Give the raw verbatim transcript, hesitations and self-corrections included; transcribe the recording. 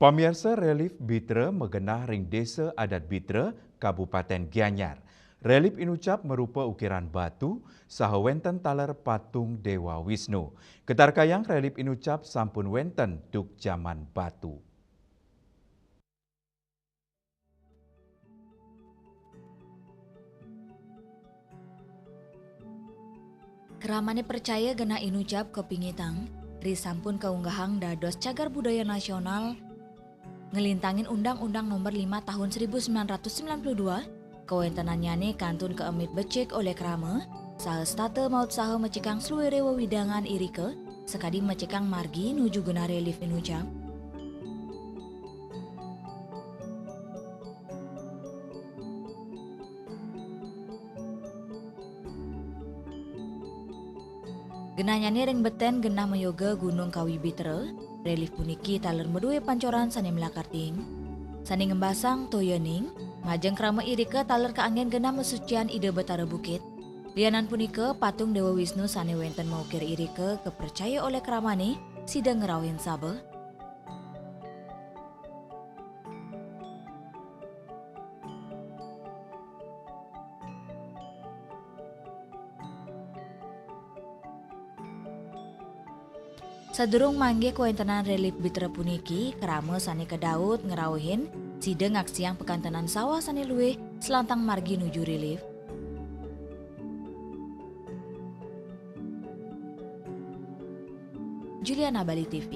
Pamiarsa, relief Bitra magenah ring Desa Adat Bitra, Kabupaten Gianyar. Relief inucap marupa ukiran batu saha wénten taler patung Déwa Wisnu. Katarkayang, relief inucap sampun wénten duk jaman batu. Kramané percaya genah inucap kapingitang, ri sampun kaunggahang dados cagar budaya nasional, nglintangin Undang-Undang Nomor lima Tahun seribu sembilan ratus sembilan puluh dua, kawéntenannyané kantun kaemit becik olih krama, saha setata mautsaha mecikang saluiré wewidangan irika, sakadi mecikang margi nuju genah relief inucap. Genahnyané ring betén genah mayoga Gunung Kawi Bitra, relief puniki taler madué pancoran sané malakar ting, sané ngembasang toyaning, majeng krama irika taler kaanggén genah masucian Ida Batara Bukit. Lianan punika, patung Déwa Wisnu sané wénten maukir irika kapercaya olih kramané sida ngrauhin saba. Sadurung manggih kawéntenan relief Bitra puniki, krama sané kadaut ngrauhin sida ngaksiang pakantenan sawah sané luih salantang margi nuju relief. Juliana, Bali T V.